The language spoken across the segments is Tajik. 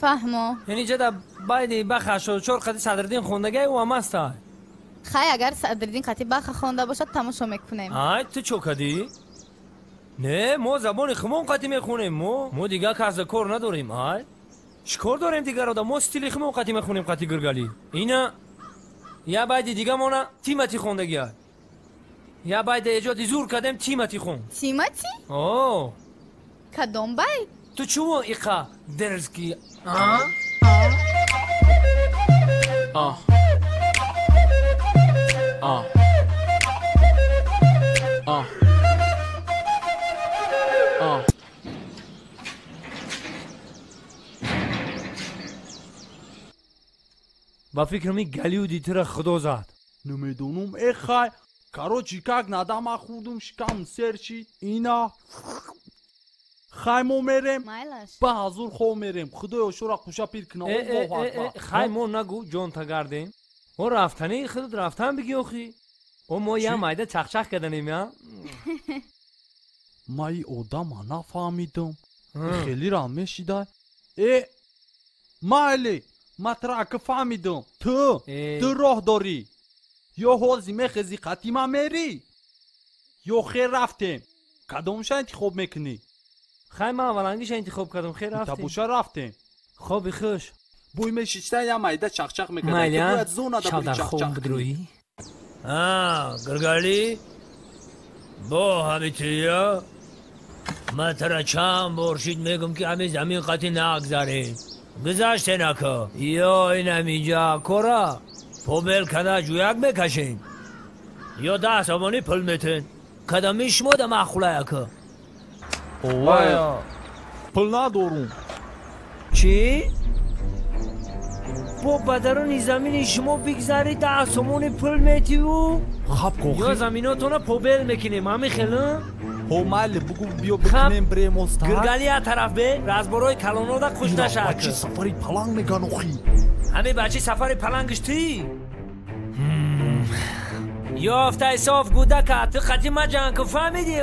Фаҳмо. Яъне ҷада байди баха 84 қати Садриддин хондагай ӯ ҳам аста. Хай, агар Садриддин қати баха хонда бошад, тамошо мекунем. Ай, ту чо кадӣ? Не, мо забони хумон қати мехонем, мо дигар каса кор надорем, ай. Чӣ кор дорем дигар ода? Мо стили хумон қати мехонем қати Гиргалӣ. Ина я байди дигамона Тимати хондагиай. Я байди эҷоди зур кардем, Тимати хон. Тимати? О. Кадом байд? Ту чумо иқа дерзкий, а? А. А. А. А. Ба фикрам ин Голливуди тура худо зад. Намедонам, э хай. Короче, как надо ма хурдум, шикам сер шид. Ина. Хай мо мерем. Ба ҳазур хо мерем. Худоё шура қуша пир кина. Аллоҳу акбар. Хай мо нагу ҷон тагардем. О рафтани худат рафтан бигӣ охи. О мо я майда чахчах карданем я. Ма и одама нафаҳмидам. Хеле рам мешида. Э майли, ма тра ака фаҳмидам. Ту, ту роҳ дорӣ. Ё ҳози мехези қати ма мерӣ, ё хер рафтем. Кадомша интихоб мекунӣ? Хай ман аввалангиша интихоб кардам, хер рафтем. Табоша рафтем. Хоби хуш. Бӯй мешишта я майда чахчах мекард. Майли, зона да шав дар хоб чахчах. бидроӣ. А, Гиргалӣ? Бо ҳамития? Ман тара чанд бор шид мегум ки ҳамин замин қати нагзарем. Гузаште нака. Ё инам инҷа кора. Побел када ҷӯяк мекашем. Ё 10 сомонӣ пул метен. Кадами шумо да махулаяка. Овая. Пул надорум. Чӣ? Бо ба даруни замини шумо бигзари 10 сомонӣ пул метиву? Хаб кохи. Ё заминотона побел мекунем, ҳамин хел? Ҳо майли, бугу биё бикунем брем оста. Гиргали я тараф бе, разборои калонода хуш нашак. Бачи сафари паланг меган охи. Ҳамин бачи сафари палангиш тӣ? Ёфтай соф гудака, ту қати ма ҷанг кун, фаҳмидӣ?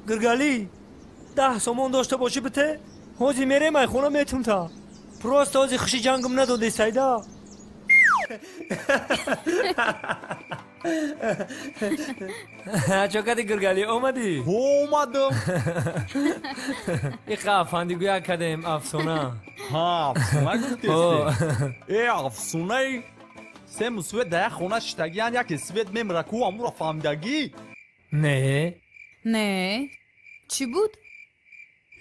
Гиргалӣ, 10 сомон дошта бошӣ бите? Ҳози мерем ай хона метум та. Просто ҳози хуши ҷангам надоди сайда. Чо кади Гиргалӣ, омадӣ? Омадам. Иқа афандигӯя кардем, афсона. Ҳа, афсона гуфтести. Э, афсонаи се мусвет дар як хона шиштагиян, яке свет мемра ку амура фаҳмидагӣ? Не. Не. Чӣ буд?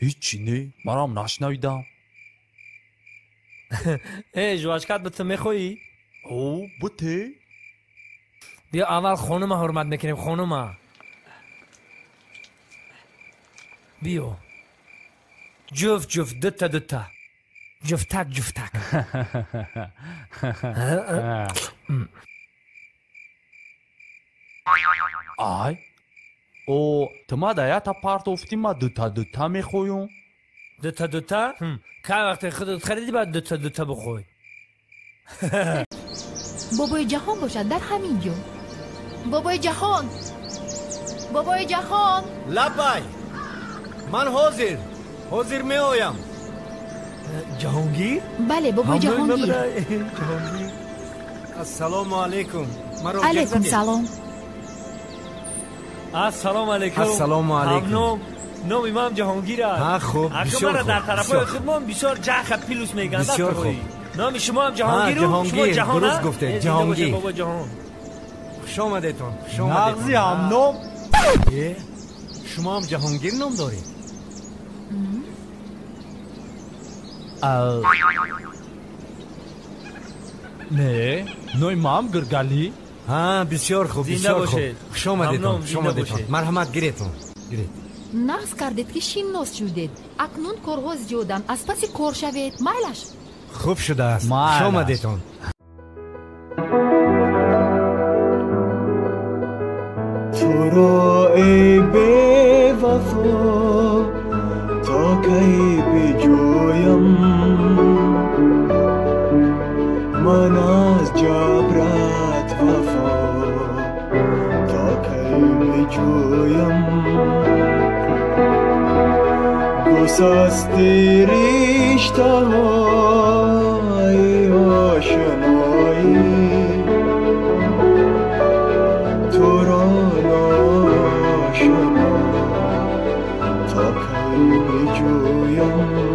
Ҳичи не, манам нашнавидам. Э, жвачкат бите мехоҳӣ? О, бите. Биё аввал хонума ҳурмат мекунем, хонума. Биё. Ҷуфт ҷуфт, дута дута. Ҷуфтак ҷуфтак. Ай. О, ту ма да ята партофтӣ, ма дута дута мехоҳам. Дута дута? Кай вақте худат харидӣ баъд дута дута бихӯй. Бобои ҷаҳон бошад дар ҳамин ҷо. Бобои ҷаҳон! Бобои ҷаҳон! Лаббай! Ман ҳозир! Ҳозир меоям. Ҷаҳонгир? Бале, бобои Ҷаҳонгир. Ҷаҳонгир. Ассалому алайкум. Маро Алайкум салом. Ассалому алайкум. Ассалому алайкум. Номи ман Ҷаҳонгир аст. Ҳа, хуб, бисёр хуб. Дар тарафҳои худмон бисёр ҷаха плюс мегӯянд. Бисёр хуб. Номи шумо ҳам Ҷаҳонгиру? Шумо Ҷаҳон? Дуруст гуфтед, Ҷаҳонгир. Бобо Ҷаҳон. Хуш омадетон, хуш омадетон. Нағзи ҳамном. Э, шумо ҳам Ҷаҳонгир ном доред? Не, номи ман Гиргалӣ. Ҳа, бисёр хуб, бисёр хуб. Хуш омадетон, хуш омадетон. Марҳамат, гиретон, гиред. Нағз кардед ки шинос шудед. Акнун корҳо зиёданд, аз паси кор шавед. Майлаш. Хуб шудааст. Хуш омадетон. Туро эй бевафо то кай биҷӯям. Ман аз ҷабрат вафо то кай биҷӯям? Гусасти риштаҳои ошноӣ, туро ношино то кай биҷӯям?